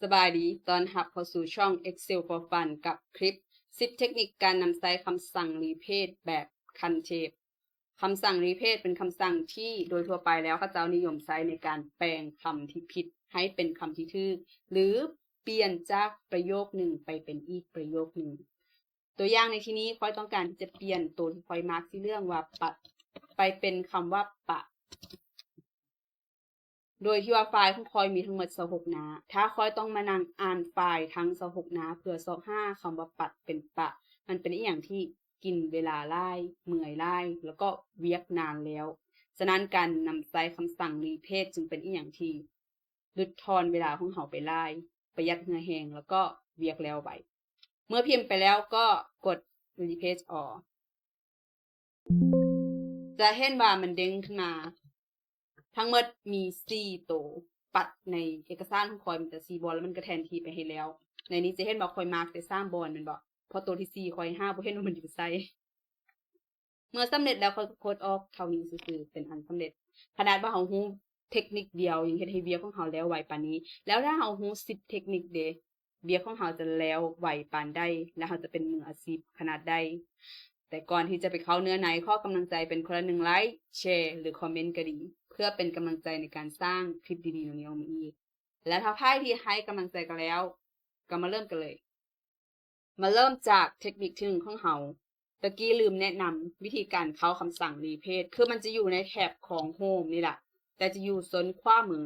ສະບາຍດີ, ຕ້ອນຮັບເຂົ້າສູ່ຊ່ອງ Excel for Fun ກັບຄລິບ ສິບເທັກນິກການນຳໃຊ້ຄຳສັ່ງ replace ແບບຂັ້ນເທບ. ຄຳສັ່ງ replace ເປັນຄຳສັ່ງທີ່ໂດຍທົ່ວໄປແລ້ວເຂົາເຈົ້ານິຍົມໃຊ້ໃນການແປງຄຳທີ່ຜິດໃຫ້ເປັນຄຳທີ່ຖືກ ຫຼື ປ່ຽນຈາກປະໂຫຍກໜຶ່ງໄປເປັນອີກປະໂຫຍກໜຶ່ງ. ຕົວຢ່າງໃນທີ່ນີ້ ຂ້ອຍຕ້ອງການທີ່ຈະປ່ຽນໂຕທີ່ຂ້ອຍມາກສີເຫຼືອງວ່າປັດ ໄປເປັນຄຳວ່າປະ. ໂດຍທີ່ວ່າຟາຍຂອງຂ້ອຍມີທັງໝົດຊາວຫົກໜ້າ. ຖ້າຂ້ອຍຕ້ອງມານັ່ງອ່ານຟາຍທັງຊາວຫົກໜ້າເພື່ອຊອກຫາຄຳວ່າປັດເປັນປະ, ມັນເປັນອີ່ຫຍັງທີ່ກິນເວລາຫຼາຍ, ເມື່ອຍຫຼາຍ, ແລ້ວກໍວຽກນານແລ້ວ. ສະນັ້ນ ການນຳໃຊ້ຄຳສັ່ງ replace ຈຶ່ງເປັນອີ່ຫຍັງທີ່ຫຼຸດຜ່ອນເວລາຂອງເຮົາໄປຫຼາຍ, ປະຢັດເຫື່ອແຮງ ແລ້ວກໍວຽກແລ້ວໄວ. ເມື່ອພິມໄປແລ້ວກໍກົດ replace all. ຈະເຫັນວ່າມັນເດ້ງຂຶ້ນມາ ທັງໝົດມີສີ່ໂຕ. ປັດໃນເອກະສານຂອງຂ້ອຍມີແຕ່ສີ່ບ່ອນ ແລ້ວມັນກໍແທນທີ່ໄປໃຫ້ແລ້ວ. ໃນນີ້ຈະເຫັນວ່າຂ້ອຍມາກແຕ່ສາມບ່ອນແມ່ນບໍ່? ເພາະໂຕທີສີ່ຂ້ອຍຫາບໍ່ເຫັນວ່າມັນຢູ່ໃສ. ເມື່ອສຳເລັດແລ້ວ ຂ້ອຍກໍກົດອອກເທົ່ານີ້ຊື່ໆ ເປັນອັນສຳເລັດ. ຂະໜາດວ່າເຮົາຮູ້ເທັກນິກດຽວ ຍັງເຮັດໃຫ້ວຽກຂອງເຮົາແລ້ວໄວປານນີ້. ແລ້ວຖ້າເຮົາຮູ້ສິບເທັກນິກເດ? ວຽກຂອງເຮົາຈະແລ້ວໄວປານໃດ ແລະ ເຮົາຈະເປັນມືອາຊີບຂະໜາດໃດ. ແຕ່ກ່ອນທີ່ຈະໄປເຂົ້າເນື້ອໃນ, ຂໍກຳລັງໃຈເປັນຄົນລະໜຶ່ງໄລ, ແຊ ຫຼື ຄອມເມັນກໍດີ ເພື່ອເປັນກຳລັງໃຈໃນການສ້າງຄລິບດີໆແນວນີ້ອອກມາອີກ. ແລະ ຖ້າໃຜທີ່ໃຫ້ກຳລັງໃຈກັນແລ້ວ, ກໍມາເລີ່ມກັນເລີຍ. ມາເລີ່ມຈາກເທັກນິກທີໜຶ່ງຂອງເຮົາ. ຕະກີ້ລືມແນະນຳວິທີການເຂົ້າຄຳສັ່ງ replace ຄືມັນຈະຢູ່ໃນແທັບຂອງ Home ນີ້ລະ, ແຕ່ຈະຢູ່ໂຊນຂວາມື.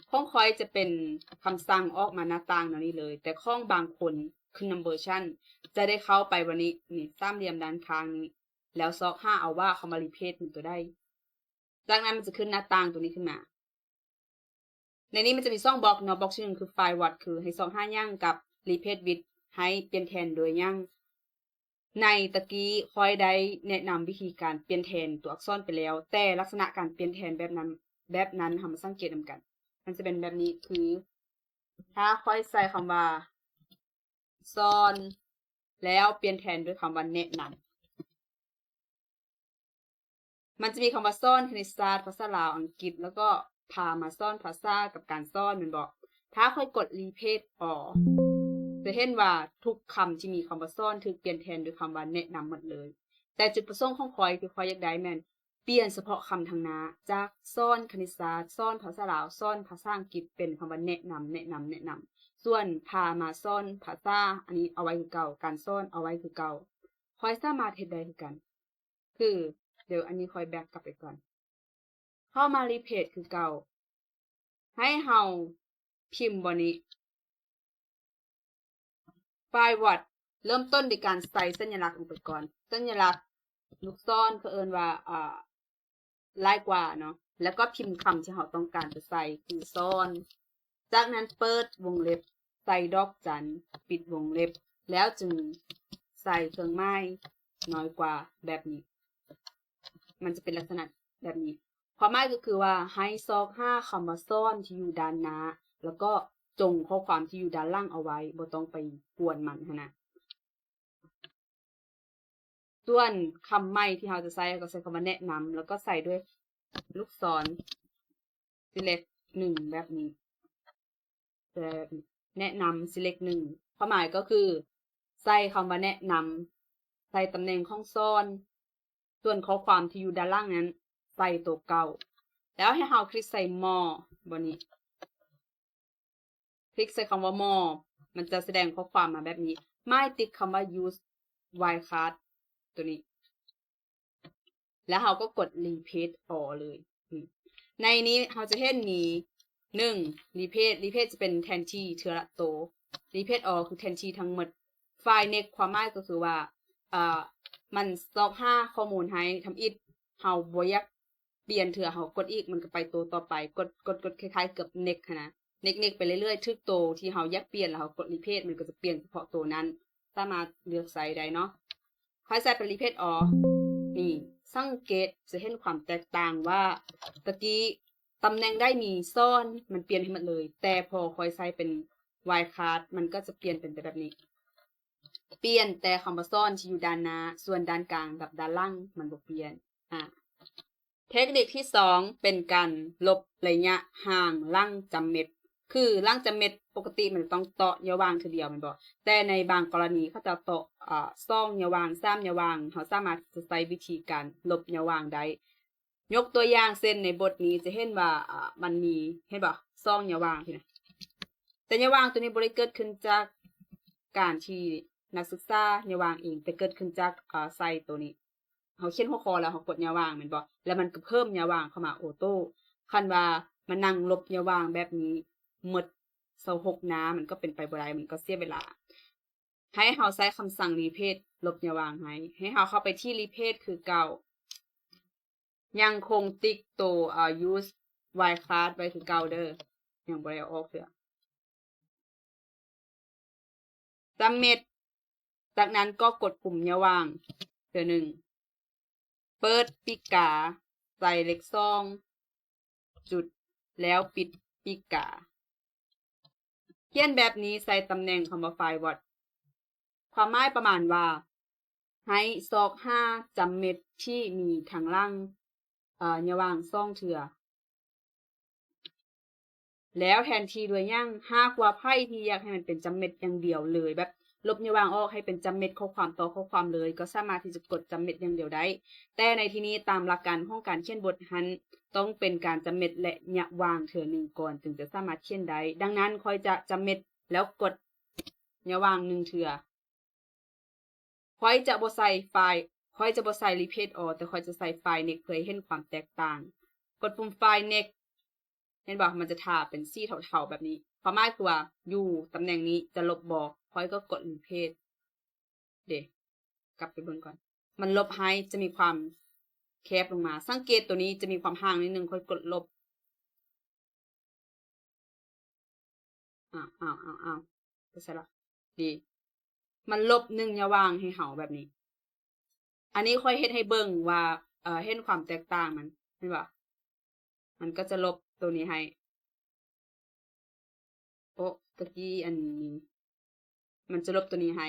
ຂອງຂ້ອຍຈະເປັນຄຳສັ່ງອອກມາໜ້າຕ່າງແນວນີ້ເລີຍ, ແຕ່ຂອງບາງຄົນຂຶ້ນນຳເວີຊັນ ຈະໄດ້ເຂົ້າໄປແບບນີ້, ນີ້ ສາມຫຼ່ຽມດ້ານຂ້າງນີ້ ແລ້ວຊອກຫາເອົາວ່າຄຳວ່າ replace ແມ່ນຕົວໃດ. ຈາກນັ້ນມັນຈະຂຶ້ນໜ້າຕ່າງຕົວນີ້ຂຶ້ນມາ. ໃນນີ້ມັນຈະມີສອງບລັອກເນາະ, ບລັອກທີໜຶ່ງຄື Find What ຄືໃຫ້ຊອກຫາຫຍັງ, ກັບ Replace With ໃຫ້ປ່ຽນແທນດ້ວຍຫຍັງ. ໃນຕະກີ້ຂ້ອຍໄດ້ແນະນຳວິທີການປ່ຽນແທນຕົວອັກສອນໄປແລ້ວ, ແຕ່ລັກສະນະການປ່ຽນແທນແບບນັ້ນ, ແບບນັ້ນເຮົາມາສັງເກດນຳກັນ. ມັນຈະເປັນແບບນີ້, ຄືຖ້າຂ້ອຍໃສ່ຄຳວ່າ ສອນ ແລ້ວປ່ຽນແທນດ້ວຍຄຳວ່າແນະນຳ. ມັນຈະມີຄຳວ່າສອນຄະນິດສາດ, ພາສາລາວ, ອັງກິດ ແລ້ວກໍພາມາສອນພາສາກັບການສອນແມ່ນບໍ່? ຖ້າຂ້ອຍກົດ Replace All ຈະເຫັນວ່າທຸກຄຳທີ່ມີຄຳວ່າສອນຖືກປ່ຽນແທນດ້ວຍຄຳວ່າແນະນຳໝົດເລີຍ. ແຕ່ຈຸດປະສົງຂອງຂ້ອຍທີ່ຂ້ອຍຢາກໄດ້ແມ່ນ ປ່ຽນສະເພາະຄຳທາງໜ້າ ຈາກສອນຄະນິດສາດ, ສອນພາສາລາວ, ສອນພາສາອັງກິດ ເປັນຄຳວ່າແນະນຳ, ແນະນຳ, ແນະນຳ. ສ່ວນພາມາສອນພາສາ, ອັນນີ້ເອົາໄວ້ຄືເກົ່າ, ການສອນເອົາໄວ້ຄືເກົ່າ. ຂ້ອຍສາມາດເຮັດໄດ້ຄືກັນ. ຄື ດຽວອັນນີ້ຂ້ອຍ back ກັບໄປກ່ອນ. ເຂົ້າມາ Replace ຄືເກົ່າ. ໃຫ້ເຮົາພິມບ່ອນນີ້ Find What ເລີ່ມຕົ້ນດ້ວຍການໃສ່ສັນຍະລັກລົງໄປກ່ອນ. ສັນຍະລັກລູກສອນເຂົາເອີ້ນວ່າ ອ່າ ຫຼາຍກວ່າເນາະ, ແລ້ວກໍພິມຄຳທີ່ເຮົາຕ້ອງການຈະໃສ່ຄືສອນ. ຈາກນັ້ນເປີດວົງເລັບ, ໃສ່ດອກຈັນ, ປິດວົງເລັບ, ແລ້ວຈຶ່ງໃສ່ເຄື່ອງໝາຍນ້ອຍກວ່າແບບນີ້. ມັນຈະເປັນລັກສະນະແບບນີ້. ຄວາມໝາຍກໍຄືວ່າໃຫ້ຊອກຫາຄຳວ່າສອນທີ່ຢູ່ດ້ານໜ້າ ແລ້ວກໍຈົ່ງຂໍ້ຄວາມທີ່ຢູ່ດ້ານຫຼັງເອົາໄວ້, ບໍ່ຕ້ອງໄປກວນມັນຫັ້ນນະ. ສ່ວນຄຳໃໝ່ທີ່ເຮົາຈະໃສ່ ເຮົາກໍໃສ່ຄຳວ່າແນະນຳ ແລ້ວກໍໃສ່ດ້ວຍລູກສອນ Select ໜຶ່ງ ແບບນີ້. ແບບແນະນຳ Select ໜຶ່ງ ຄວາມໝາຍກໍຄືໃສ່ຄຳວ່າແນະນຳ ໃສ່ຕຳແໜ່ງຂອງສອນ, ສ່ວນຂໍ້ຄວາມທີ່ຢູ່ດ້ານຫຼັງນັ້ນໃສ່ໂຕເກົ່າ. ແລ້ວໃຫ້ເຮົາຄລິກໃສ່ More ບ່ອນນີ້. ຄລິກໃສ່ຄຳວ່າ More ມັນຈະສະແດງຂໍ້ຄວາມມາແບບນີ້. ໝາຍຕິກຄຳວ່າ Use Wildcard ໂຕນີ້ ແລ້ວເຮົາກໍກົດ Replace All ເລີຍ. ໃນນີ້ເຮົາຈະເຫັນມີ ໜຶ່ງ Replace, Replace ຈະເປັນແທນທີ່ເທື່ອລະໂຕ, Replace All ຄືແທນທີ່ທັງໝົດ. Find Next ຄວາມໝາຍກໍຄືວ່າ ເອີ ມັນຊອກຫາຂໍ້ມູນໃຫ້ທຳອິດ, ເຮົາບໍ່ຢາກ ປ່ຽນເທື່ອເຮົາກົດອີກ ມັນກໍໄປໂຕຕໍ່ໄປ, ກົດ ກົດ ກົດ ຄ້າຍໆເກືອບ next ຫັ້ນນະ, next next ໄປເລື້ອຍໆ ຖືກໂຕທີ່ເຮົາຢາກປ່ຽນ ແລ້ວເຮົາກົດ replace ມັນກໍຈະປ່ຽນສະເພາະໂຕນັ້ນ, ສາມາດເລືອກໃຊ້ໄດ້ເນາະ. ຂ້ອຍໃສ່ເປັນ replace all ນີ້, ສັງເກດຈະເຫັນຄວາມແຕກຕ່າງວ່າ ຕະກີ້ຕຳແໜ່ງໄດ້ມີສອນ ມັນປ່ຽນໃຫ້ໝົດເລີຍ, ແຕ່ພໍຂ້ອຍໃສ່ເປັນ wildcard ມັນກໍຈະປ່ຽນເປັນແບບນີ້. ປ່ຽນແຕ່ຄຳວ່າສອນທີ່ຢູ່ດ້ານໜ້າ, ສ່ວນດ້ານກາງກັບດ້ານຫຼັງມັນບໍ່ປ່ຽນ. ອາ ເທັກນິກທີສອງ ເປັນການລົບໄລຍະຫ່າງຫຼັງຈຳເມັດ. ເ ຄືຫຼັງຈາກເມັດປົກກະຕິມັນຈະຕ້ອງເຕາະຍະຫວ່າງເທື່ອດຽວແມ່ນບໍ່? ແຕ່ໃນບາງກໍລະນີເຂົາເຈົ້າເຕາະ ເອີ ສອງຍະຫວ່າງ ສາມຍະຫວ່າງ ເຮົາສາມາດທີ່ຈະໃຊ້ວິທີການລົບຍະຫວ່າງໄດ້. ຍົກຕົວຢ່າງເຊັ່ນໃນບົດນີ້ຈະເຫັນວ່າ ເອີ ມັນມີ ເຫັນບໍ່? ສອງຍະຫວ່າງຊີ້ນະ. ແຕ່ຍະຫວ່າງໂຕນີ້ບໍ່ໄດ້ເກີດຂຶ້ນຈາກການທີ່ນັກສຶກສາຍະຫວ່າງເອງ, ແຕ່ເກີດຂຶ້ນຈາກ ເອີ ໃສ່ໂຕນີ້. ເຮົາຂຽນຫົວຂໍ້ແລ້ວເຮົາກົດຍະຫວ່າງແມ່ນບໍ່? ແລ້ວມັນກໍເພີ່ມຍະຫວ່າງເຂົ້າມາໂອໂຕ້. ຄັນວ່າມານັ່ງລົບຍະຫວ່າງແບບນີ້ໝົດຊາວຫົກໜ້າ ມັນກໍເປັນໄປບໍ່ໄດ້, ມັນກໍເສຍເວລາ. ໃຫ້ເຮົາໃຊ້ຄຳສັ່ງ replace ລົບຍະຫວ່າງໃຫ້. ໃຫ້ເຮົາເຂົ້າໄປທີ່ replace ຄືເກົ່າ. ຍັງຄົງຕິກໂຕ ເອີ use wildcard ໄວ້ຄືເກົ່າເດີ້. ຍັງບໍ່ໄດ້ເອົາອອກເທື່ອ. ຈຳເມັດ, ຈາກນັ້ນກໍກົດປຸ່ມຍະຫວ່າງເທື່ອໜຶ່ງ, ເປີດປີກກາ, ໃສ່ເລກສອງຈຸດ, ແລ້ວປິດປີກກາ. ຂຽນແບບນີ້ໃສ່ຕຳແໜ່ງຄຳວ່າ file watch. ຄວາມໝາຍປະມານວ່າ ໃຫ້ຊອກຫາຈຳເມັດທີ່ມີທາງຫຼັງ ເອີ ຍະຫວ່າງສອງເທື່ອ. ແລ້ວແທນທີ່ດ້ວຍຫຍັງ? ຫາກວ່າໃຜທີ່ຢາກໃຫ້ມັນເປັນຈຳເມັດຢ່າງດຽວເລີຍ, ແບບລົບຍະຫວ່າງອອກໃຫ້ເປັນຈຳເມັດຂໍ້ຄວາມຕໍ່ຂໍ້ຄວາມເລີຍ, ກໍສາມາດທີ່ຈະກົດຈຳເມັດຢ່າງດຽວໄດ້. ແຕ່ໃນທີ່ນີ້ຕາມຫຼັກການຂອງການຂຽນບົດຫັ້ນ ຕ້ອງເປັນການຈຳເມັດ ແລະ ຍະຫວ່າງເທື່ອໜຶ່ງກ່ອນ ຈຶ່ງຈະສາມາດຂຽນໄດ້. ດັ່ງນັ້ນ ຂ້ອຍຈະຈຳເມັດແລ້ວກົດຍະຫວ່າງໜຶ່ງເທື່ອ. ຂ້ອຍຈະບໍ່ໃສ່ file, ຂ້ອຍຈະບໍ່ໃສ່ replace all, ແຕ່ຂ້ອຍຈະໃສ່ file next ເພື່ອໃຫ້ເຫັນຄວາມແຕກຕ່າງ. ກົດປຸ່ມ file next ເຫັນບໍ່? ມັນຈະຖ້າເປັນສີເທົາໆແບບນີ້. ຄວາມໝາຍຄືວ່າຢູ່ຕຳແໜ່ງນີ້ຈະລົບບໍ່? ຂ້ອຍກໍກົດ replace ເດ. ກັບໄປເບິ່ງກ່ອນ. ມັນລົບໃຫ້ ຈະມີຄວາມແຄບລົງມາ. ສັງເກດໂຕນີ້ຈະມີຄວາມຫ່າງນິດໜຶ່ງ, ຂ້ອຍກົດລົບ. ອ້າວ ອ້າວ ອ້າວ ອ້າວ ໄປໃສລະ? ດີ. ມັນລົບໜຶ່ງຍະຫວ່າງໃຫ້ເຮົາແບບນີ້. ອັນນີ້ຂ້ອຍເຮັດໃຫ້ເບິ່ງວ່າ ເອີ ເຫັນຄວາມແຕກຕ່າງມັນ ເຫັນບໍ່? ມັນກໍຈະລົບໂຕນີ້ໃຫ້. ໂອ້ ຕະກີ້ອັນນີ້ ມັນຈະລົບໂຕນີ້ໃຫ້.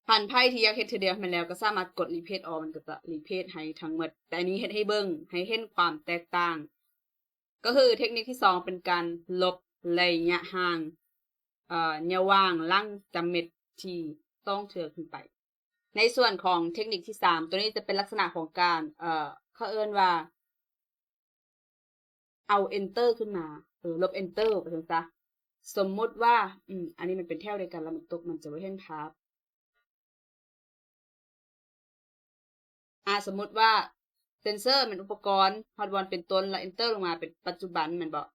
ຄັນໃຜທີ່ຢາກເຮັດເທື່ອດຽວໃຫ້ມັນແລ້ວ ກໍສາມາດກົດ replace all ມັນກໍຈະ replace ໃຫ້ທັງໝົດ. ແຕ່ອັນນີ້ເຮັດໃຫ້ເບິ່ງ ໃຫ້ເຫັນຄວາມແຕກຕ່າງ. ກໍຄືເທັກນິກທີສອງເປັນການລົບໄລຍະຫ່າງ ເອີ ຍະຫວ່າງຫຼັງຈຳເມັດທີ່ສອງເທື່ອຂຶ້ນໄປ. ໃນສ່ວນຂອງເທັກນິກທີສາມ ໂຕນີ້ຈະເປັນລັກສະນະຂອງການ ເອີ ເຂົາເອີ້ນວ່າ ເອົາ enter ຂຶ້ນມາ ເອີ ລົບ enter ວ່າຊັ້ນຊະ. ສົມມຸດວ່າ ອືມ ອັນນີ້ມັນເປັນແຖວດຽວກັນ ແລ້ວມັນຕົກ ມັນຈະບໍ່ເຫັນພາບ. ອາ ສົມມຸດວ່າ sensor ແມ່ນອຸປະກອນ ຮອດບ່ອນເປັນຕົ້ນ ແລ້ວ enter ລົງມາເປັນປັດຈຸບັນ ແມ່ນບໍ່?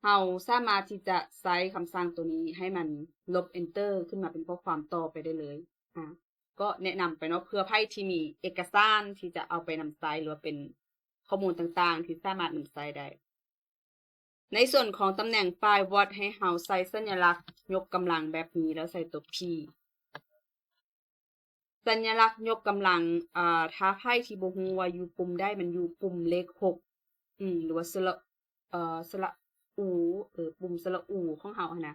ເຮົາສາມາດທີ່ຈະໃຊ້ຄຳສັ່ງໂຕນີ້ໃຫ້ມັນລົບ enter ຂຶ້ນມາເປັນຂໍ້ຄວາມຕໍ່ໄປໄດ້ເລີຍ. ອາ ກໍແນະນຳໄປເນາະ ເພື່ອໃຜທີ່ມີເອກະສານທີ່ຈະເອົາໄປນຳໃຊ້ ຫຼືວ່າເປັນຂໍ້ມູນຕ່າງໆທີ່ສາມາດນຳໃຊ້ໄດ້. ໃນສ່ວນຂອງຕຳແໜ່ງ file watch ໃຫ້ເຮົາໃສ່ສັນຍະລັກຍົກກຳລັງແບບນີ້ ແລ້ວໃສ່ຕົວ P. ສັນຍະລັກຍົກກຳລັງ ເອີ ຖ້າໃຜທີ່ບໍ່ຮູ້ວ່າຢູ່ປຸ່ມໃດ ມັນຢູ່ປຸ່ມເລກຫົກ ອືມ ຫຼືວ່າສະຫຼະ ເອີ ສະຫຼະອູ ເອີ ປຸ່ມສະຫຼະອູຂອງເຮົາຫັ້ນນະ.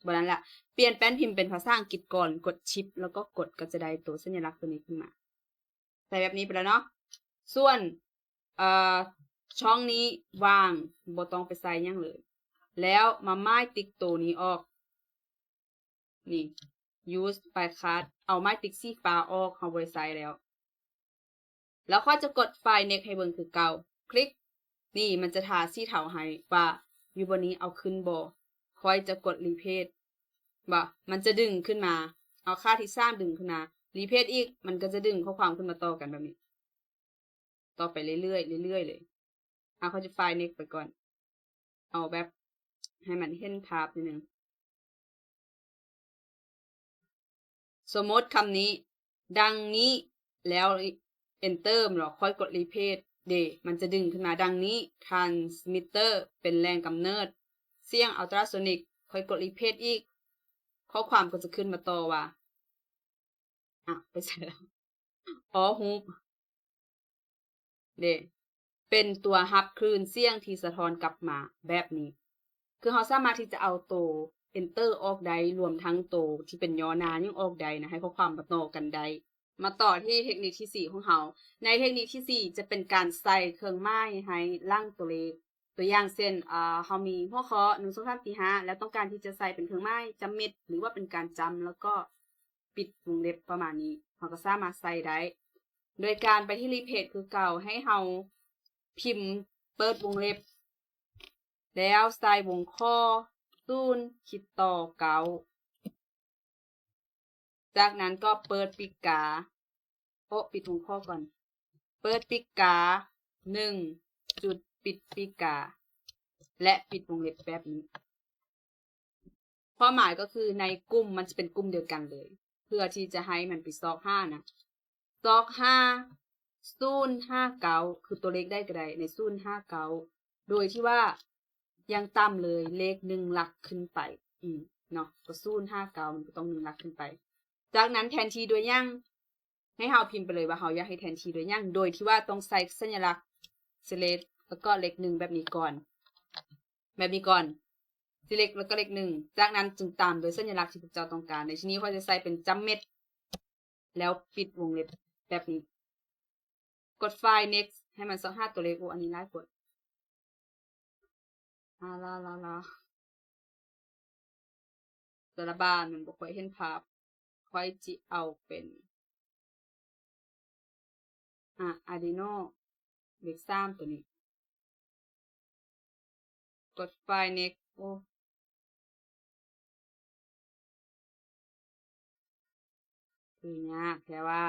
ບໍ່ນັ້ນລະ ປ່ຽນແປ້ນພິມເປັນພາສາອັງກິດກ່ອນ ກົດ Shift ແລ້ວກໍກົດ ກໍຈະໄດ້ຕົວສັນຍະລັກຕົວນີ້ຂຶ້ນມາ. ໃສ່ແບບນີ້ໄປແລ້ວເນາະ. ສ່ວນ ເອີ ຊ່ອງນີ້ວ່າງ ບໍ່ຕ້ອງໄປໃສ່ຫຍັງເລີຍ. ແລ້ວມາໝາຍຕິກໂຕນີ້ອອກ. ນີ້ use file card ເອົາໝາຍຕິກສີຟ້າອອກ ເຮົາບໍ່ໄດ້ໃສ່ແລ້ວ. ແລ້ວຂ້ອຍຈະກົດ file next ໃຫ້ເບິ່ງຄືເກົ່າ. ຄລິກ. ນີ້ມັນຈະຖ້າສີເທົາໃຫ້ວ່າຢູ່ບ່ອນນີ້ເອົາຂຶ້ນບໍ່. ຂ້ອຍຈະກົດ replace ບໍ່ ມັນຈະດຶງຂຶ້ນມາ. ເອົາຄ່າທີສາມດຶງຂຶ້ນມາ. replace ອີກ ມັນກໍຈະດຶງຂໍ້ຄວາມຂຶ້ນມາຕໍ່ກັນແບບນີ້. ຕໍ່ໄປເລື້ອຍໆ ເລື້ອຍໆ ເລີຍ. ອາ ຂ້ອຍຈະ file next ໄປກ່ອນ. ເອົາແບບໃຫ້ມັນເຫັນພາບໜ້ອຍໜຶ່ງ. ສົມມຸດຄຳນີ້ ດັ່ງນີ້ ແລ້ວ enter ແມ່ນບໍ່? ຂ້ອຍກົດ replace ເດ ມັນຈະດຶງຂຶ້ນມາດັ່ງນີ້ transmitter ເປັນແຫຼ່ງກຳເນີດສຽງ ultrasonic ຂ້ອຍກົດ replace ອີກ ຂໍ້ຄວາມກໍຈະຂຶ້ນມາຕໍ່ວ່າ ອາ ໄປໃສແລ້ວ? ອໍ ຮູບ ເດ້ ເປັນຕົວຮັບຄື້ນສຽງທີ່ສະທ້ອນກັບມາແບບນີ້. ຄືເຮົາສາມາດທີ່ຈະເອົາໂຕ enter ອອກໄດ້ ລວມທັງໂຕທີ່ເປັນຍໍໜ້າຫຍັງອອກໄດ້ນະ ໃຫ້ຂໍ້ຄວາມມາຕໍ່ກັນໄດ້. ມາຕໍ່ທີ່ເທັກນິກທີສີ່ຂອງເຮົາ. ໃນເທັກນິກທີສີ່ຈະເປັນການໃສ່ເຄື່ອງໝາຍໃຫ້ຫຼັງຕົວເລກ ຕົວຢ່າງເຊັ່ນ ເຮົາມີຫົວຂໍ້ ໜຶ່ງ ສອງ ສາມ ສີ່ ຫ້າ ແລ້ວຕ້ອງການທີ່ຈະໃສ່ເປັນເຄື່ອງໝາຍຈຳເມັດ ຫຼືວ່າເປັນການຈຳ ແລ້ວກໍປິດວົງເລັບປະມານນີ້ ເຮົາກໍສາມາດໃສ່ໄດ້ ໂດຍການໄປທີ່ Replace ຄືເກົ່າ ໃຫ້ເຮົາພິມເປີດວົງເລັບ ແລ້ວໃສ່ວົງຂໍ້ ສູນ ຂີດຕໍ່ ເກົ້າ ຈາກນັ້ນກໍເປີດປີກກາ ໂອະ ປິດຫົວຂໍ້ກ່ອນ ເປີດປີກກາ ໜຶ່ງ ຈຸດ ປິດປີກກາ ແລະ ປິດວົງເລັບແບບນີ້. ຄວາມໝາຍກໍຄືໃນກຸ່ມມັນຈະເປັນກຸ່ມດຽວກັນເລີຍ ເພື່ອທີ່ຈະໃຫ້ມັນໄປຊອກຫານະ ຊອກຫາ ສູນ ຫາ ເກົ້າ ຄືຕົວເລກໃດກໍໄດ້ໃນ ສູນ ຫາ ເກົ້າ ໂດຍທີ່ວ່າຢ່າງຕ່ຳເລີຍເລກໜຶ່ງຫຼັກຂຶ້ນໄປ ອືມ ເນາະ ກໍ ສູນ ຫາ ເກົ້າ ມັນກໍຕ້ອງໜຶ່ງຫຼັກຂຶ້ນໄປ. ຈາກນັ້ນແທນທີ່ດ້ວຍຫຍັງ? ໃຫ້ເຮົາພິມໄປເລີຍວ່າເຮົາຢາກໃຫ້ແທນທີ່ດ້ວຍຫຍັງ ໂດຍທີ່ວ່າຕ້ອງໃສ່ສັນຍະລັກ Select ແລ້ວກໍເລກໜຶ່ງແບບນີ້ກ່ອນ ແບບນີ້ກ່ອນ Select ແລ້ວກໍເລກໜຶ່ງ ຈາກນັ້ນຈຶ່ງຕາມດ້ວຍສັນຍະລັກທີ່ພວກເຈົ້າຕ້ອງການ. ໃນທີ່ນີ້ຂ້ອຍຈະໃສ່ເປັນຈຳເມັດ ແລ້ວປິດວົງເລັບແບບນີ້ ກົດໄຟລ໌ Next ໃຫ້ມັນຊອກຫາຕົວເລກ ໂອ ອັນນີ້ຫຼາຍໂພດ ອາລາລາລາ ແຕ່ລະບານມັນບໍ່ຄ່ອຍເຫັນພາບ ຂ້ອຍຊິເອົາເປັນ ອາ Arduino ເລກສາມຕົວນີ້ ກົດໄຟລ໌ Next ໂອ້ ຄືຍາກແທ້ວ່າ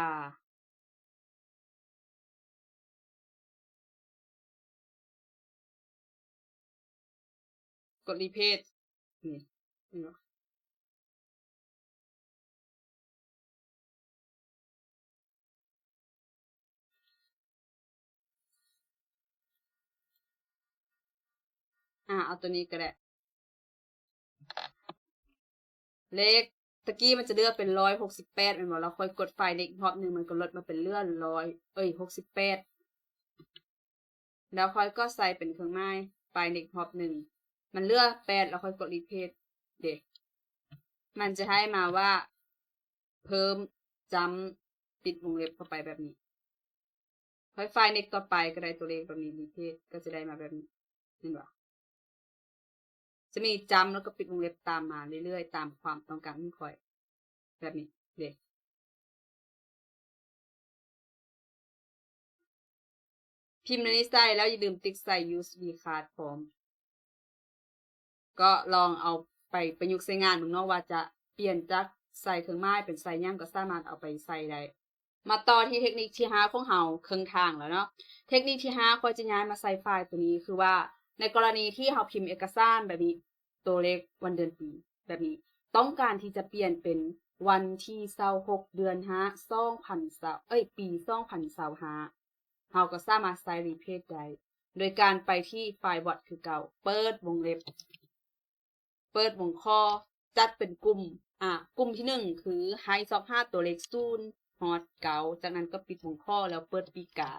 ກົດ Replace ນີ້ ເຫັນບໍ່? ອາ ເອົາຕົວນີ້ກໍໄດ້ ເລກ ຕະກີ້ມັນຈະເຫຼືອເປັນຮ້ອຍຫົກສິບແປດແມ່ນບໍ່? ແລ້ວຂ້ອຍກົດໄຟລ໌ Next ຮອບໜຶ່ງ ມັນກໍລົດມາເປັນເຫຼືອຮ້ອຍ ເອີຍ ຫົກສິບແປດ ແລ້ວຂ້ອຍກໍໃສ່ເປັນເຄື່ອງໝາຍໄຟລ໌ Next ຮອບໜຶ່ງ ມັນເຫຼືອແປດ ແລ້ວຂ້ອຍກົດ Replace ເດ ມັນຈະໃຫ້ມາວ່າ ເພີ່ມ ຈຳ ປິດວົງເລັບເຂົ້າໄປແບບນີ້ ຂ້ອຍໄຟລ໌ Next ຕໍ່ໄປກໍໄດ້ຕົວເລກແບບນີ້ Replace ກໍຈະໄດ້ມາແບບນີ້ ເຫັນບໍ່? ຈະມີຈຳ ແລ້ວກໍປິດວົງເລັບຕາມມາເລື້ອຍໆ ຕາມຄວາມຕ້ອງການຂອງຂ້ອຍ ແບບນີ້ເດ້. ພິມໃນນີ້ໃສ່ແລ້ວ ຢ່າລືມຕິດໃສ່ USB card ພ້ອມ. ກໍລອງເອົາໄປປະຍຸກໃຊ້ງານເບິ່ງເນາະ ວ່າຈະປ່ຽນຈາກໃສ່ເຄື່ອງໝາຍເປັນໃສ່ຫຍັງ ກໍສາມາດເອົາໄປໃສ່ໄດ້. ມາຕໍ່ທີ່ເທັກນິກທີຫ້າຂອງເຮົາ ເຄິ່ງທາງແລ້ວເນາະ. ເທັກນິກທີຫ້າ ຂ້ອຍຈະຍ້າຍມາໃສ່ໄຟລ໌ຕົວນີ້ ຄືວ່າໃນກໍລະນີທີ່ເຮົາພິມເອກະສານແບບນີ້ ຕົວເລກວັນເດືອນປີແບບນີ້ ຕ້ອງການທີ່ຈະປ່ຽນເປັນວັນທີຊາວຫົກ ເດືອນຫ້າ ສອງພັນຊາວ ເອີຍ ປີສອງພັນຊາວຫ້າ ເຮົາກໍສາມາດໃສ່ Replace ໄດ້ ໂດຍການໄປທີ່ File Watch ຄືເກົ່າ ເປີດວົງເລັບ ເປີດຫົວຂໍ້ ຈັດເປັນກຸ່ມ ອາ ກຸ່ມທີໜຶ່ງ ຄືໃຫ້ຊອກຫາຕົວເລກສູນຮອດເກົ້າ ຈາກນັ້ນກໍປິດຫົວຂໍ້ ແລ້ວເປີດປີກກາ.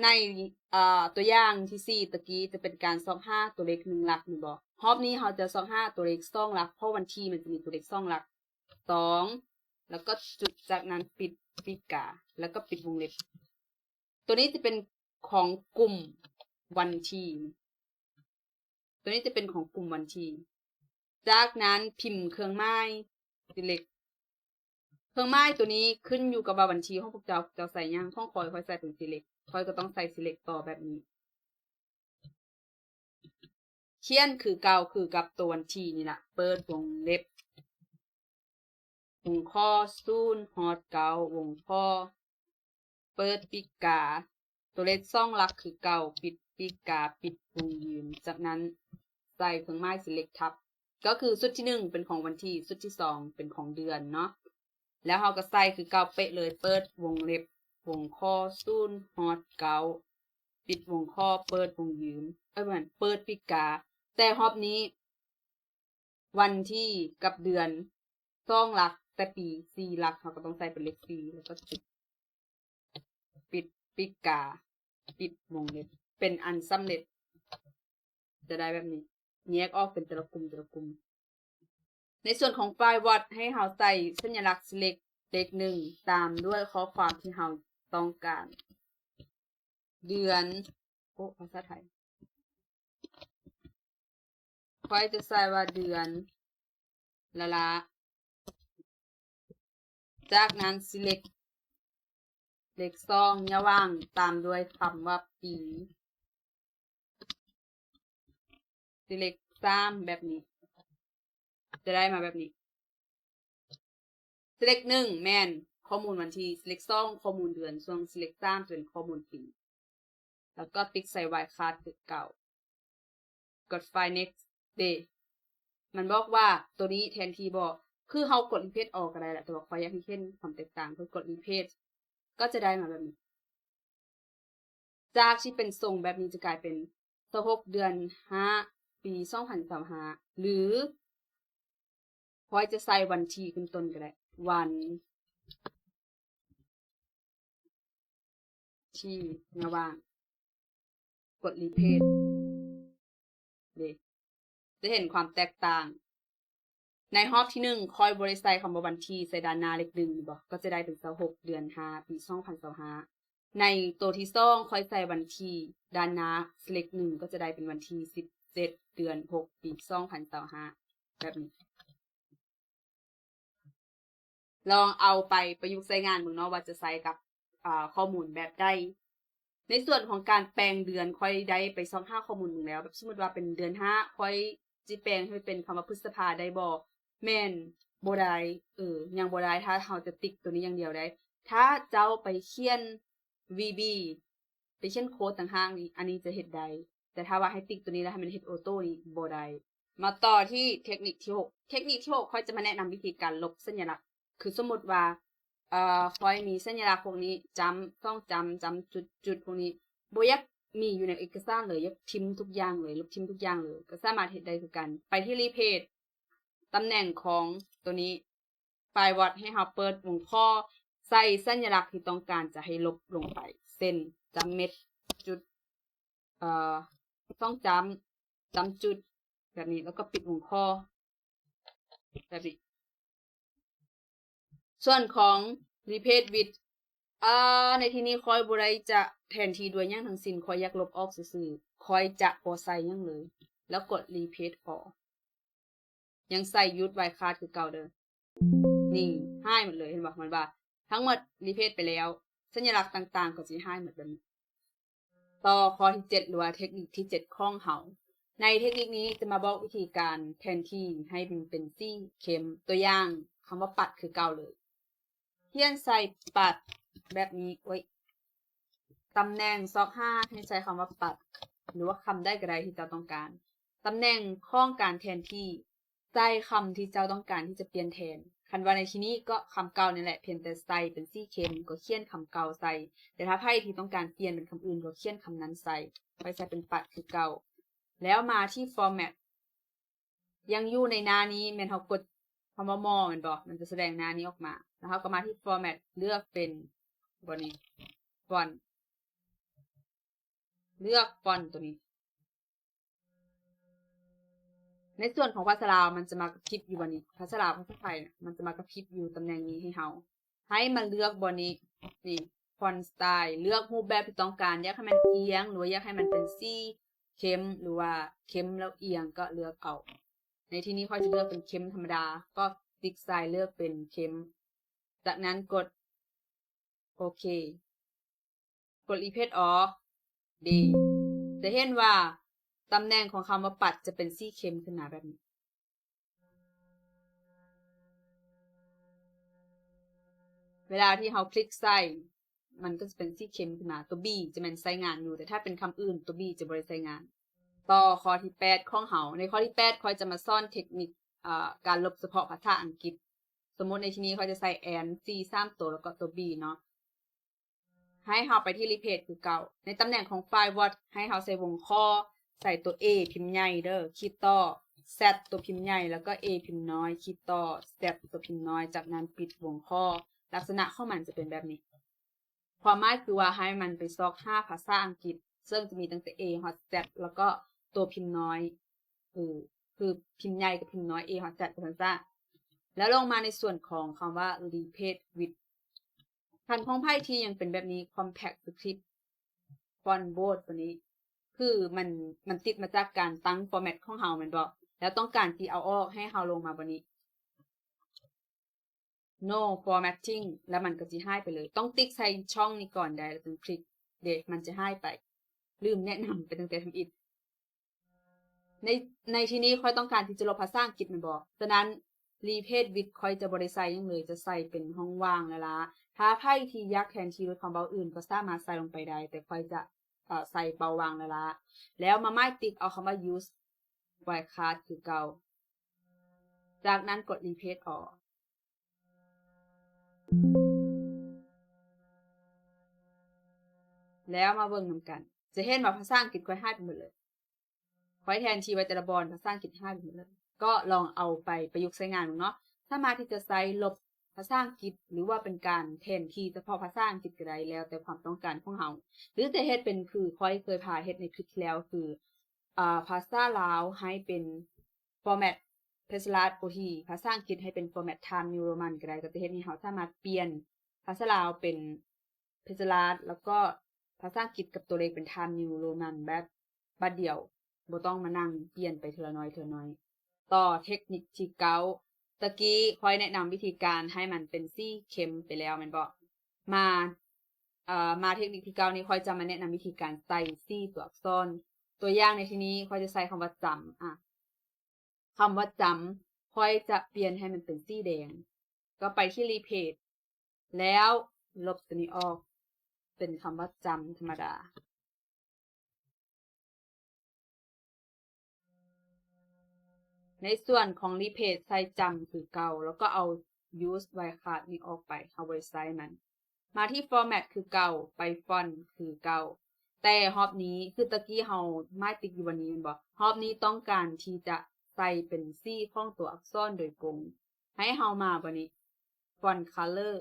ໃນ ອາ ຕົວຢ່າງທີສີ່ ຕະກີ້ຈະເປັນການຊອກຫາຕົວເລກໜຶ່ງຫຼັກແມ່ນບໍ່? ຮອບນີ້ເຮົາຈະຊອກຫາຕົວເລກສອງຫຼັກ ເພາະວັນທີມັນຈະມີຕົວເລກສອງຫຼັກ ສອງ ແລ້ວກໍຈຸດ ຈາກນັ້ນປິດປີກກາ ແລ້ວກໍປິດວົງເລັບ. ຕົວນີ້ຈະເປັນຂອງກຸ່ມວັນທີ ຕົວນີ້ຈະເປັນຂອງກຸ່ມວັນທີ ຈາກນັ້ນພິມເຄື່ອງໝາຍ Select ເຄື່ອງໝາຍຕົວນີ້ຂຶ້ນຢູ່ກັບວ່າວັນທີຂອງພວກເຈົ້າ ເຈົ້າໃສ່ຫຍັງ ຂອງຂ້ອຍ ຂ້ອຍໃສ່ເປັນ Select ຂ້ອຍກໍຕ້ອງໃສ່ Select ຕໍ່ແບບນີ້ ຂຽນຄືເກົ່າ ຄືກັບຕົວວັນທີນີ້ລະ ເປີດວົງເລັບ ວົງຂໍ້ ສູນຮອດເກົ້າ ວົງຂໍ້ ເປີດປີກກາ ຕົວເລກສອງຫຼັກຄືເກົ່າ ປິດປີກກາ ປິດວົງຢືນ ຈາກນັ້ນໃສ່ເຄື່ອງໝາຍ Select ທັບ ກໍຄືຊຸດທີໜຶ່ງເປັນຂອງວັນທີ ຊຸດທີສອງເປັນຂອງເດືອນເນາະ ແລ້ວເຮົາກໍໃສ່ຄືເກົ່າເປະເລີຍ ເປີດວົງເລັບ ວົງຂໍ້ ສູນຮອດເກົ້າ ປິດວົງຂໍ້ ເປີດວົງຢືນ ເອີຍ ບໍ່ແມ່ນ ເປີດປີກກາ ແຕ່ຮອບນີ້ ວັນທີກັບເດືອນສອງຫຼັກ ແຕ່ປີສີ່ຫຼັກ ເຮົາກໍຕ້ອງໃສ່ເປັນເລກສີ່ ແລ້ວກໍຈຸດ ປິດປີກກາ ປິດວົງເລັບ ເປັນອັນສຳເລັດ ຈະໄດ້ແບບນີ້ ແຍກອອກເປັນແຕ່ລະກຸ່ມ ແຕ່ລະກຸ່ມ. ໃນສ່ວນຂອງ File Watch ໃຫ້ເຮົາໃສ່ສັນຍະລັກ Select ເລກໜຶ່ງ ຕາມດ້ວຍຂໍ້ຄວາມທີ່ເຮົາຕ້ອງການ ເດືອນ ໂອ້ ພາສາໄທ ຂ້ອຍຈະໃສ່ວ່າເດືອນ ລະລະ ຈາກນັ້ນ select ເລກສອງ ຍະຫວ່າງ ຕາມດ້ວຍຄຳວ່າປີ select ສາມ ແບບນີ້ ຈະໄດ້ມາແບບນີ້. select ໜຶ່ງ ແມ່ນຂໍ້ມູນວັນທີ, select ສອງ ຂໍ້ມູນເດືອນ, ສ່ວນ select ສາມ ຈະເປັນຂໍ້ມູນປີ. ແລ້ວກໍຕິກໃສ່ wildcard ຄືເກົ່າ. ກົດ file next ເດ. ມັນບອກວ່າໂຕນີ້ແທນທີ່ບໍ່? ຄືເຮົາກົດ replace all ກໍໄດ້ແຫຼະ, ແຕ່ວ່າຂ້ອຍຢາກໃຫ້ເຫັນຄວາມແຕກຕ່າງ, ເພິ່ນກົດ replace ກໍຈະໄດ້ມາແບບນີ້. ຈາກທີ່ເປັນຊົງແບບນີ້ຈະກາຍເປັນ ຊາວຫົກ ເດືອນຫ້າ ປີ ສອງພັນຊາວຫ້າ ຫຼື ຂ້ອຍຈະໃສ່ວັນທີຂຶ້ນຕົ້ນກໍໄດ້ ວັນທີ ຍະຫວ່າງ ກົດ replace ເດ ຈະເຫັນຄວາມແຕກຕ່າງ. ໃນຮອບທີໜຶ່ງ ຂ້ອຍບໍ່ໄດ້ໃສ່ຄຳວ່າວັນທີໃສ່ດ້ານໜ້າເລກໜຶ່ງແມ່ນບໍ່? ກໍຈະໄດ້ເປັນ ຊາວຫົກ ເດືອນຫ້າ ປີ ສອງພັນຊາວຫ້າ. ໃນໂຕທີສອງ ຂ້ອຍໃສ່ວັນທີດ້ານໜ້າເລກໜຶ່ງ ກໍຈະໄດ້ເປັນວັນທີ ສິບເຈັດ ເດືອນຫົກ ປີ ສອງພັນຊາວຫ້າ ແບບນີ້. ລອງເອົາໄປປະຍຸກໃຊ້ງານເບິ່ງເນາະ ວ່າຈະໃຊ້ກັບ ອາ ຂໍ້ມູນແບບໃດ. ໃນສ່ວນຂອງການແປງເດືອນ ຂ້ອຍໄດ້ໄປຊອກຫາຂໍ້ມູນເບິ່ງແລ້ວ, ແບບສົມມຸດວ່າເປັນເດືອນຫ້າ ຂ້ອຍຊິແປງໃຫ້ເປັນຄຳວ່າພຶດສະພາໄດ້ບໍ່? ແມ່ນ ບໍ່ໄດ້ ເອີ ຍັງບໍ່ໄດ້ ຖ້າເຮົາຈະຕິກໂຕນີ້ຢ່າງດຽວໄດ້. ຖ້າເຈົ້າໄປຂຽນ ວີບີ ໄປຂຽນໂຄດຕ່າງຫາກນີ້ ອັນນີ້ຈະເຮັດໄດ້, ແຕ່ຖ້າວ່າໃຫ້ຕິກໂຕນີ້ແລ້ວໃຫ້ມັນເຮັດໂອໂຕ້ນີ້ບໍ່ໄດ້. ມາຕໍ່ທີ່ເທັກນິກທີຫົກ. ເທັກນິກທີຫົກ ຂ້ອຍຈະມາແນະນຳວິທີການລົບສັນຍະລັກ. ຄືສົມມຸດວ່າ ເອີ ຂ້ອຍມີສັນຍະລັກພວກນີ້ ຈ້ຳ ສອງຈ້ຳ ຈ້ຳຈຸດ ຈຸດພວກນີ້ ບໍ່ຢາກມີຢູ່ໃນເອກະສານເລີຍ, ຢາກຖິ້ມທຸກຢ່າງເລີຍ, ລົບຖິ້ມທຸກຢ່າງເລີຍ ກໍສາມາດເຮັດໄດ້ຄືກັນ. ໄປທີ່ replace ຕຳແໜ່ງຂອງໂຕນີ້ file watch ໃຫ້ເຮົາເປີດວົງຂໍ້ ໃສ່ສັນຍະລັກທີ່ຕ້ອງການຈະໃຫ້ລົບລົງໄປ ເຊັ່ນ ຈ້ຳເມັດ ຈຸດ ເອີ ສອງຈ້ຳ ຈ້ຳຈຸດ ແບບນີ້ ແລ້ວກໍປິດວົງຂໍ້ ແບບນີ້. ສ່ວນຂອງ replace with ອາ ໃນທີ່ນີ້ຂ້ອຍບໍ່ໄດ້ຈະແທນທີ່ດ້ວຍຫຍັງທັງສິ້ນ, ຂ້ອຍຢາກລົບອອກຊື່ໆ, ຂ້ອຍຈະບໍ່ໃສ່ຫຍັງເລີຍ ແລ້ວກົດ replace all. ຍັງໃສ່ use wildcard ຄືເກົ່າເດີ. ນີ້ ຫາຍໝົດເລີຍ ເຫັນບໍ່? ມັນວ່າທັງໝົດ replace ໄປແລ້ວ, ສັນຍະລັກຕ່າງໆກໍຊິຫາຍໝົດແບບນີ້. ຕໍ່ຂໍ້ທີເຈັດ ຫຼືວ່າເທັກນິກທີເຈັດຂອງເຮົາ. ໃນເທັກນິກນີ້ຈະມາບອກວິທີການແທນທີ່ໃຫ້ມັນເປັນສີເຂັ້ມ. ຕົວຢ່າງ ຄຳວ່າປັດຄືເກົ່າເລີຍ. ຂຽນໃສ່ປັດແບບນີ້ ໂອ້ຍ ຕຳແໜ່ງຊອກຫາໃຫ້ໃສ່ຄຳວ່າປັດ ຫຼືວ່າຄຳໃດກໍໄດ້ທີ່ເຈົ້າຕ້ອງການ. ຕຳແໜ່ງຂອງການແທນທີ່ ໃສ່ຄຳທີ່ເຈົ້າຕ້ອງການທີ່ຈະປ່ຽນແທນ. ຄັນວ່າໃນທີ່ນີ້ກໍຄຳເກົ່ານີ້ແຫຼະ, ພຽງແຕ່ໃສ່ເປັນສີເຂັ້ມ ກໍຂຽນຄຳເກົ່າໃສ່. ແຕ່ຖ້າໃຜທີ່ຕ້ອງການປ່ຽນເປັນຄຳອື່ນ ກໍຂຽນຄຳນັ້ນໃສ່. ຂ້ອຍໃສ່ເປັນປັດຄືເກົ່າ. ແລ້ວມາທີ່ format. ຍັງຢູ່ໃນໜ້ານີ້ ແມ່ນເຮົາກົດຄຳວ່າ more ແມ່ນບໍ່? ມັນຈະສະແດງໜ້ານີ້ອອກມາ. ແລ້ວເຮົາກໍມາທີ່ format ເລືອກເປັນ ບ່ອນນີ້ font ເລືອກ font ຕົວນີ້. ໃນສ່ວນຂອງພາສາລາວ ມັນຈະມາກະພິບຢູ່ບ່ອນນີ້. ພາສາລາວ ພາສາໄທນະ ມັນຈະມາກະພິບຢູ່ຕຳແໜ່ງນີ້ໃຫ້ເຮົາ. ໃຫ້ມາເລືອກບ່ອນນີ້ ນີ້ font style ເລືອກຮູບແບບທີ່ຕ້ອງການ, ຢາກໃຫ້ມັນອຽງ ຫຼືວ່າຢາກໃຫ້ມັນເປັນສີເຂັ້ມ ຫຼືວ່າເຂັ້ມແລ້ວອຽງ ກໍເລືອກເອົາ. ໃນທີ່ນີ້ຂ້ອຍຈະເລືອກເປັນເຂັ້ມທຳມະດາ ກໍຕິກໃສ່ເລືອກເປັນເຂັ້ມ. ຈາກນັ້ນກົດໂອເຄ ກົດ replace all ເດ. ຈະເຫັນວ່າຕຳແໜ່ງຂອງຄຳວ່າປັດຈະເປັນສີເຂັ້ມຂຶ້ນມາແບບນີ້. ເວລາທີ່ເຮົາຄລິກໃສ່ ມັນກໍຈະເປັນສີເຂັ້ມຂຶ້ນມາ. ຕົວ B ຈະແມ່ນໃຊ້ງານຢູ່, ແຕ່ຖ້າເປັນຄຳອື່ນ ຕົວ B ຈະບໍ່ໄດ້ໃຊ້ງານ. ຕໍ່ຂໍ້ທີແປດຂອງເຮົາ. ໃນຂໍ້ທີແປດ ຂ້ອຍຈະມາສອນເທັກນິກ ເອີ ການລົບສະເພາະພາສາອັງກິດ. ສົມມຸດໃນທີ່ນີ້ຂ້ອຍຈະໃສ່ and ສີ່ ສາມໂຕ ແລ້ວກໍຕົວ B ເນາະ. ໃຫ້ເຮົາໄປທີ່ replace ຄືເກົ່າ. ໃນຕຳແໜ່ງຂອງ file watch ໃຫ້ເຮົາໃສ່ວົງຂໍ້ ໃສ່ຕົວ A ພິມໃຫຍ່ເດີ ຂີດຕໍ່ Z ຕົວພິມໃຫຍ່ ແລ້ວກໍ A ພິມນ້ອຍ ຂີດຕໍ່ Z ຕົວພິມນ້ອຍ, ຈາກນັ້ນປິດວົງຂໍ້. ລັກສະນະຂອງມັນຈະເປັນແບບນີ້. ຄວາມໝາຍຄືວ່າໃຫ້ມັນໄປຊອກຫາພາສາອັງກິດ ເຊິ່ງຈະມີຕັ້ງແຕ່ A ຮອດ Z ແລ້ວກໍຕົວພິມນ້ອຍ ເອີ ຄືພິມໃຫຍ່ກັບພິມນ້ອຍ A ຮອດ Z ວ່າຊັ້ນຊະ. ແລ້ວລົງມາໃນສ່ວນຂອງຄຳວ່າ replace with. ຄັນຂອງໃຜທີ່ຍັງເປັນແບບນີ້ compact script font bold ຕົວນີ້ ຄືມັນ ມັນຕິດມາຈາກການຕັ້ງ format ຂອງເຮົາແມ່ນບໍ່? ແລ້ວຕ້ອງການທີ່ເອົາອອກ ໃຫ້ເຮົາລົງມາບ່ອນນີ້ no formatting ແລ້ວມັນກໍຊິຫາຍໄປເລີຍ. ຕ້ອງຕິກໃສ່ຊ່ອງນີ້ກ່ອນໄດ໋ ແລ້ວຈຶ່ງຄລິກເດ ມັນຈະຫາຍໄປ. ລືມແນະນຳໄປຕັ້ງແຕ່ທຳອິດ. ໃນ ໃນທີ່ນີ້ຂ້ອຍຕ້ອງການທີ່ຈະລົບພາສາອັງກິດແມ່ນບໍ່? ສະນັ້ນ replace with ຂ້ອຍຈະບໍ່ໄດ້ໃສ່ຫຍັງເລີຍ, ຈະໃສ່ເປັນຮ່ອງວ່າງລ້າໆ. ຖ້າໃຜທີ່ຢາກແທນທີ່ດ້ວຍຄຳເວົ້າອື່ນກໍສາມາດໃສ່ລົງໄປໄດ້, ແຕ່ຂ້ອຍຈະ ເອີ ໃສ່ເປົ່າວ່າງລ້າໆ. ແລ້ວມາໝາຍຕິກເອົາຄຳວ່າ use wildcard ຄືເກົ່າ. ຈາກນັ້ນກົດ replace all. ແລ້ວມາເບິ່ງນຳກັນ ຈະເຫັນວ່າພາສາອັງກິດຂ້ອຍຫາຍໄປໝົດເລີຍ. ຂ້ອຍແທນທີ່ໄວ້ແຕ່ລະບ່ອນ ພາສາອັງກິດຫາຍໄປໝົດເລີຍ. ກໍລອງເອົາໄປປະຍຸກໃຊ້ງານເບິ່ງເນາະ. ສາມາດທີ່ຈະໃຊ້ລົບພາສາອັງກິດ ຫຼືວ່າເປັນການແທນທີ່ສະເພາະພາສາອັງກິດກໍໄດ້ ແລ້ວແຕ່ຄວາມຕ້ອງການຂອງເຮົາ. ຫຼືຈະເຮັດເປັນຄືຂ້ອຍເຄີຍພາເຮັດໃນຄລິບທີ່ແລ້ວ ຄື ອາ ພາສາລາວໃຫ້ເປັນ format ເພັດສະລາດ ໂອທີ ພາສາອັງກິດໃຫ້ເປັນ format Times New Roman ກໍໄດ້, ກໍຈະເຮັດໃຫ້ເຮົາສາມາດປ່ຽນພາສາລາວເປັນເພັດສະລາດ ແລ້ວກໍພາສາອັງກິດກັບຕົວເລກເປັນ Times New Roman ແບບບາດດຽວ, ບໍ່ຕ້ອງມານັ່ງປ່ຽນໄປເທື່ອລະໜ້ອຍເທື່ອລະໜ້ອຍ. ຕໍ່ເທັກນິກທີເກົ້າ ຕະກີ້ຂ້ອຍແນະນຳວິທີການໃຫ້ມັນເປັນສີເຂັ້ມໄປແລ້ວແມ່ນບໍ່? ມາ ເອີ ມາເທັກນິກທີເກົ້ານີ້ ຂ້ອຍຈະມາແນະນຳວິທີການໃສ່ສີຕົວອັກສອນ. ຕົວຢ່າງໃນທີ່ນີ້ ຂ້ອຍຈະໃສ່ຄຳວ່າຈຳ ອາ ຄຳວ່າຈຳ ຂ້ອຍຈະປ່ຽນໃຫ້ມັນເປັນສີແດງ. ກໍໄປທີ່ replace ແລ້ວລົບຕົວນີ້ອອກ ເປັນຄຳວ່າຈຳທຳມະດາ. ໃນສ່ວນຂອງ replace ໃສ່ຈຳຄືເກົ່າ ແລ້ວກໍເອົາ use wildcard ນີ້ອອກໄປ, ເຮົາບໍ່ໄດ້ໃຊ້ມັນ. ມາທີ່ format ຄືເກົ່າ, ໄປ font ຄືເກົ່າ. ແຕ່ຮອບນີ້ ຄືຕະກີ້ເຮົາໝາຍຕິກຢູ່ບ່ອນນີ້ແມ່ນບໍ່? ຮອບນີ້ຕ້ອງການທີ່ຈະໃສ່ເປັນສີຂອງຕົວອັກສອນໂດຍກົງ. ໃຫ້ເຮົາມາບ່ອນນີ້ font color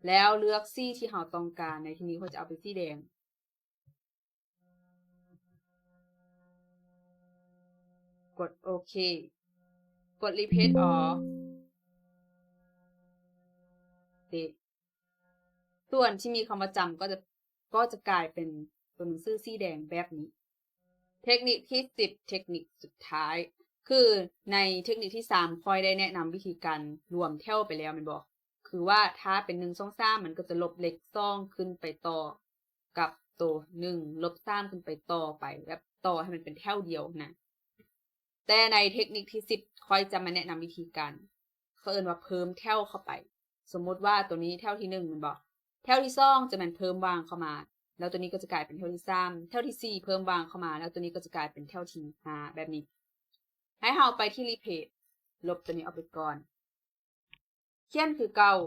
ແລ້ວເລືອກສີທີ່ເຮົາຕ້ອງການ. ໃນທີ່ນີ້ຂ້ອຍຈະເອົາເປັນສີແດງ. ກົດໂອເຄ. ກົດ replace all. ເດ. ສ່ວນທີ່ມີຄຳວ່າຈຳກໍຈະ ກໍຈະກາຍເປັນຕົວໜັງສືສີແດງແບບນີ້. ເທັກນິກທີສິບ ເທັກນິກສຸດທ້າຍ ຄືໃນເທັກນິກທີສາມ ຂ້ອຍໄດ້ແນະນຳວິທີການລວມແຖວໄປແລ້ວແມ່ນບໍ່? ຄືວ່າຖ້າເປັນ ໜຶ່ງ ສອງ ສາມ ມັນກໍຈະລົບເລກສອງຂຶ້ນໄປຕໍ່ກັບໂຕ ໜຶ່ງ ລົບ ສາມ ຂຶ້ນໄປຕໍ່ໄປ ແບບຕໍ່ໃຫ້ມັນເປັນແຖວດຽວນະ. ແຕ່ໃນເທັກນິກທີສິບ ຂ້ອຍຈະມາແນະນຳວິທີການ ເຂົາເອີ້ນວ່າເພີ່ມແຖວເຂົ້າໄປ. ສົມມຸດວ່າໂຕນີ້ແຖວທີໜຶ່ງແມ່ນບໍ່? ແຖວທີສອງຈະແມ່ນເພີ່ມວ່າງເຂົ້າມາ ແລ້ວໂຕນີ້ກໍຈະກາຍເປັນແຖວທີສາມ, ແຖວທີສີ່ເພີ່ມວ່າງເຂົ້າມາ ແລ້ວໂຕນີ້ກໍຈະກາຍເປັນແຖວທີຫ້າ ແບບນີ້. ໃຫ້ເຮົາໄປທີ່ replace ລົບໂຕນີ້ອອກໄປກ່ອນ. ຂຽນຄືເກົ່າ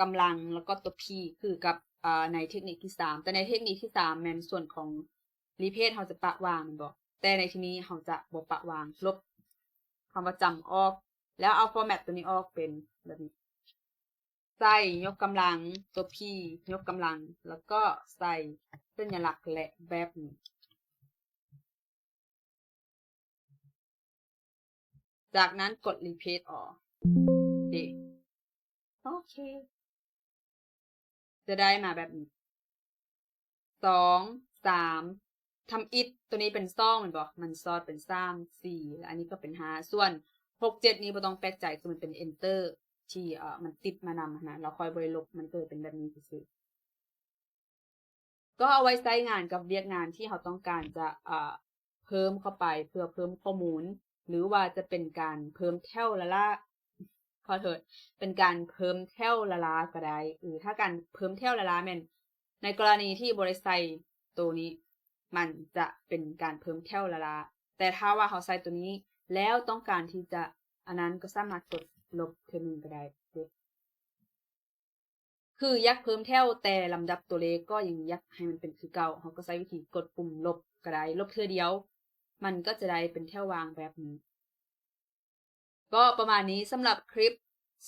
ກຳລັງ ແລ້ວກໍຕົວ P ຄືກັບ ເອີ ໃນເທັກນິກທີສາມ. ແຕ່ໃນເທັກນິກທີສາມແມ່ນສ່ວນຂອງ replace ເຮົາຈະປະຫວ່າງແມ່ນບໍ່? ແຕ່ໃນທີ່ນີ້ເຮົາຈະບໍ່ປະຫວ່າງ, ລົບຄຳວ່າຈຳອອກ ແລ້ວເອົາ format ຕົວນີ້ອອກເປັນແບບນີ້. ໃສ່ຍົກກຳລັງ ຕົວ P ຍົກກຳລັງ ແລ້ວກໍໃສ່ສັນຍະລັກ ແລະ ແບບນີ້. ຈາກນັ້ນກົດ replace all. ເດ. ໂອເຄ ຈະໄດ້ມາແບບນີ້ ສອງ ສາມ ທຳອິດ ໂຕນີ້ເປັນສອງແມ່ນບໍ່? ມັນຊອດເປັນສາມ ສີ່ ແລ້ວອັນນີ້ກໍເປັນຫ້າ ສ່ວນ ຫົກ ເຈັດ ນີ້ບໍ່ຕ້ອງແປກໃຈ ຄືມັນເປັນ enter ທີ່ ເອີ ມັນຕິດມານຳຫັ້ນນະ ແລ້ວຂ້ອຍບໍ່ໄດ້ລົບ ມັນກໍເລີຍເປັນແບບນີ້ຊື່ໆ. ກໍເອົາໄວ້ໃຊ້ງານກັບວຽກງານທີ່ເຮົາຕ້ອງການຈະ ເອີ ເພີ່ມເຂົ້າໄປເພື່ອເພີ່ມຂໍ້ມູນ ຫຼືວ່າຈະເປັນການເພີ່ມແຖວລ້າໆ ຂໍໂທດ ເປັນການເພີ່ມແຖວລ້າໆກໍໄດ້. ເອີ ຖ້າການເພີ່ມແຖວລ້າໆແມ່ນໃນກໍລະນີທີ່ບໍ່ໄດ້ໃສ່ໂຕນີ້ ມັນຈະເປັນການເພີ່ມແຖວລ້າໆ. ແຕ່ຖ້າວ່າເຮົາໃສ່ໂຕນີ້ແລ້ວຕ້ອງການທີ່ຈະອັນນັ້ນ ກໍສາມາດກົດລົບເທື່ອໜຶ່ງກໍໄດ້ເດ້. ຄືຢາກເພີ່ມແຖວ ແຕ່ລຳດັບຕົວເລກກໍຍັງຢາກໃຫ້ມັນເປັນຄືເກົ່າ ເຮົາກໍໃຊ້ວິທີກົດປຸ່ມລົບກໍໄດ້, ລົບເທື່ອດຽວ ມັນກໍຈະໄດ້ເປັນແຖວວ່າງແບບນີ້. ກໍປະມານນີ້ສຳລັບຄລິບ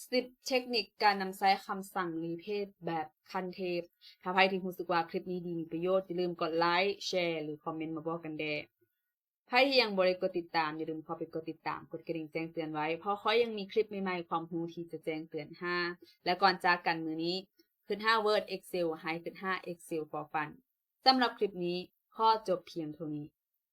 ສິບ ເທັກນິກການນຳໃຊ້ຄຳສັ່ງ replace ແບບຂັ້ນເທບ. ຖ້າໃຜທີ່ຮູ້ສຶກວ່າຄລິບນີ້ດີມີປະໂຫຍດ, ຢ່າລືມກົດໄລ, ແຊ ຫຼື ຄອມເມັນມາບອກກັນແດ່. ໃຜທີ່ຍັງບໍ່ໄດ້ກົດຕິດຕາມ, ຢ່າລືມເຂົ້າໄປກົດຕິດຕາມ, ກົດກະດິ່ງແຈ້ງເຕືອນໄວ້, ເພາະຂ້ອຍຍັງມີຄລິບໃໝ່ໆ ຄວາມຮູ້ທີ່ຈະແຈ້ງເຕືອນຫາ. ແລະ ກ່ອນຈາກກັນມື້ນີ້, ຄິດຫາ Word Excel ໃຫ້ຄິດຫາ Excel for Fun. ສຳລັບຄລິບນີ້ ຂໍຈົບພຽງເທົ່ານີ້.